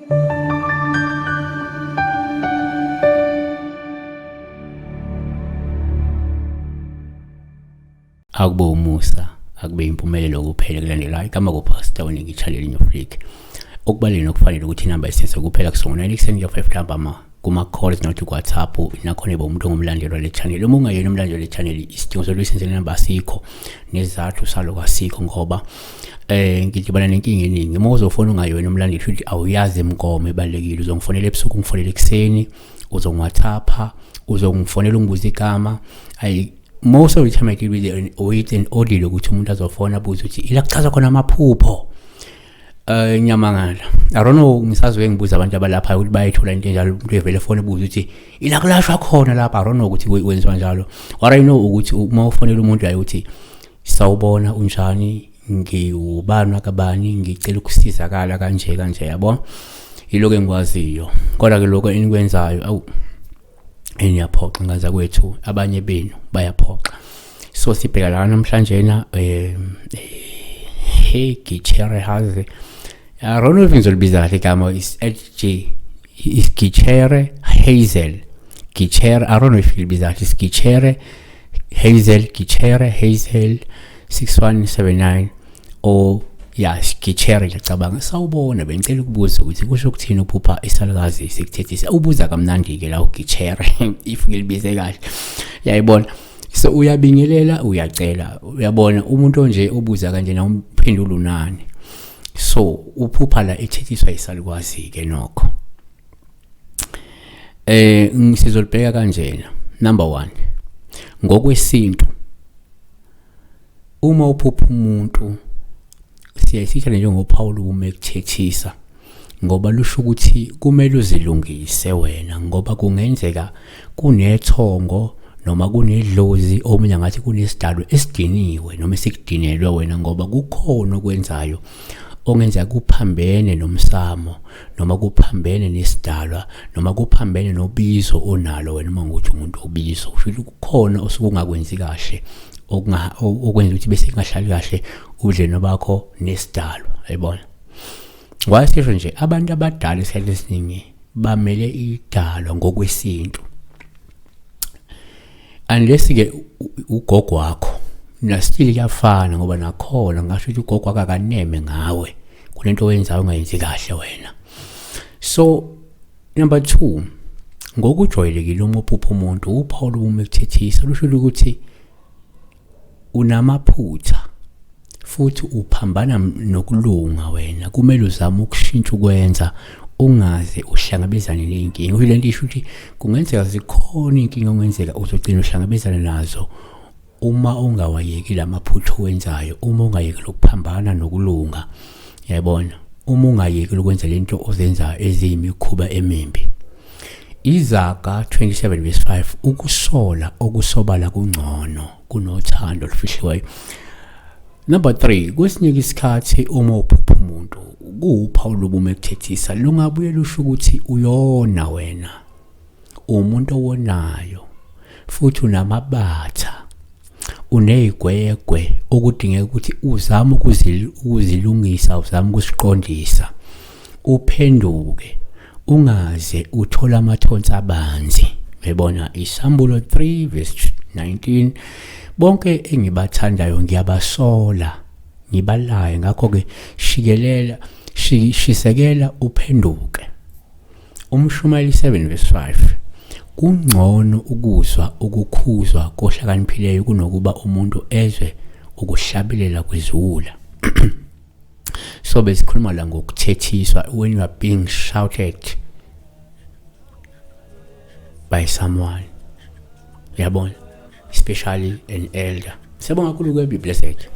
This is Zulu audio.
Akube umusa, akube impumelelo kuphela kulandelayo. Igama kuPastor uNiki Chaleli Nyoflik. Okubalulekile nokufanele ukuthi inamba isense kuphela kusungula ekuseni nge-5 ntambama kuma-calls not ku-WhatsApp, nakhona iba umuntu ongumlandeli wale channel. Uma ungayena umlandeli wale channel, isidingo sokuyisenze le namba asikho, nesizathu saloko asikho, ngoba ngidibana nenkinga eningi. Uma uzofona ungayona umlandeli, futhi awuyazi imigomo ebalulekile, uzongifonela ebusuku, ungifonele ekuseni, uzongi-WhatsApp, uzongifonela ungibuza igama. Ayi, most of the time I deal with an audio ukuthi umuntu azofona abuze ukuthi ila kuchaza khona amaphupho. Ngiyamangala, I don't know, ngisazoke ngibuza abantu abalapha ukuthi bayithola into enjalo. Umuntu evele efona ebuza ukuthi ila kulashwa khona lapha. I don't know ukuthi kwenziwa njalo. What I know ukuthi uma ufonela umuntu ayi uthi, "Sawubona, unjani? Ngiwubani wakabani, ngicela ukusizakala kanje kanje," yabo. Yiloko engikwaziyo, kodwa ke lokho enikwenzayo, awu, niyaphoxa ngaza kwethu, abanye benu bayaphoxa. So sibheka la namhlanje na hey Gichere Haze, I don't know if ngizolibiza kahle igama, is G is Gichere Hazel Gichere, I don't know if ngilibiza kahle, is Gichere Hazel, Gichere Hazel 6179 or ya Gichere ngiyacabanga. Sawubona, bengicela ukubuza ukuthi kusho ukuthini uphupha isalukazi sikuthethisa. Ubuza kamnandi ke la uGichere, if ngilibize kahle, yayibona. So uyabingelela, uyacela, uyabona umuntu onje obuza kanje na umphendula unani. So uphupha la ethethiswa isalukwazi ke nokho. Ngisizolibheka kanjena. Number 1, ngokwesintu uma uphupha umuntu siyayisitha njengophawu uma ekuthethisa, ngoba lusho ukuthi kumele uzilungise wena, ngoba kungenzeka kunethongo noma kunedlozi, omunye ngathi kunesidalo esidiniwe noma esikudinelwe wena, ngoba kukhona okwenzayo ongenzeka kuphambene nomsamo noma kuphambene nesidalwa noma kuphambene nobizo onalo wena. Uma ngukuthi umuntu obizo, usho ukuthi kukhona osuke ungakwenzi kahle okwenza ukuthi bese kungahlali kahle ubudlelwano bakho nesidalwa, yayibona. Kwasisho nje abantu abadala isikhathi esiningi bamele idalwa ngokwesintu, unless ke ugogo wakho nasitili kuyafana, ngoba nakhona ngasho ukuthi ugogo wakho akaneme ngawe, kunento oyenzayo ungayenzi kahle wena. So number 2, ngokujwayelekile uma uphupha umuntu, uphawu uma ekuthethisa lusho ukuthi unamaphutha futhi uphambana nokulunga wena, kumele uzame ukushintsha ukwenza ungaze uhlangabezane nezinkinga. Usho lento isho ukuthi kungenzeka zikhona inkinga ongenzeka uzogcina uhlangabezana nazo uma ungawayeki lamaphutha owenzayo, uma ungayeki lokuphambana nokulunga, yayibona, uma ungayeki lokwenza lento ozenzayo eziyimikhuba emimbi. Izaga 27 verse 5, ukusola okusobala kungcono kunothando olufihliweyo. Number 3, kwesinye isikhathi uma uphupha umuntu kuwuphawu lobume ekuthethisa, lungabuye lusho ukuthi uyona wena, umuntu owonayo futhi unamabatha, unezigwegwe okudingeka ukuthi uzame ukuzilungisa, uzame ukusiqondisa, uphenduke, ungaze uthola amathonsi abanzi. Uyabona, Isambulo 3 verse 19, bonke engibathandayo ngiyabasola, ngibalaye, ngakho ke shikelela, shisekela uphenduke. Umshumayeli 7 verse 5, kungcono ukuzwa ukukhuzwa kohlakaniphileyo kunokuba umuntu ezwe ukuhlabelela kweziwula. So besikhuluma la ngokuthethiswa, when you are being shouted by someone, uyabona, especially an elder. Siyabonga kakhulu, be blessed.